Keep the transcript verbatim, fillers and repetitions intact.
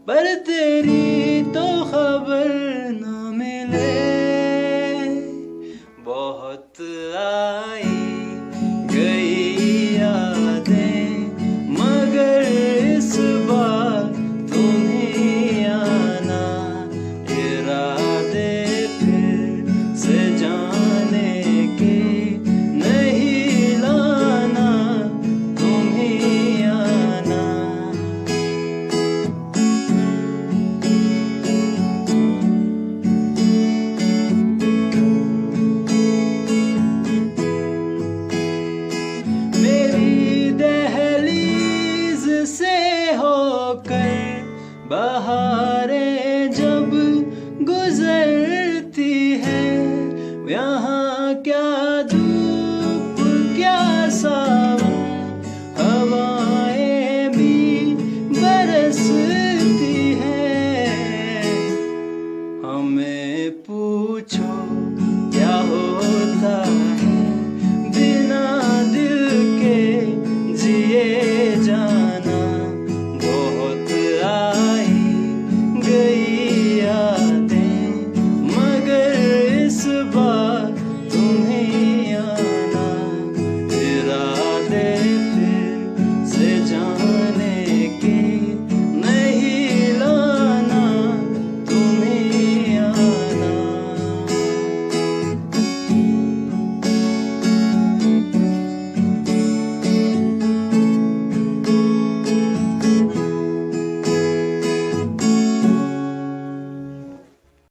पर तेरी तो खबर ना मिले। बहुत आई गई यादें, मगर इस बार तुम्हें आना, इरादे फिर से जाने के नहीं लाना, तुम्हें आना। मेरी दहलीज से होकर बहार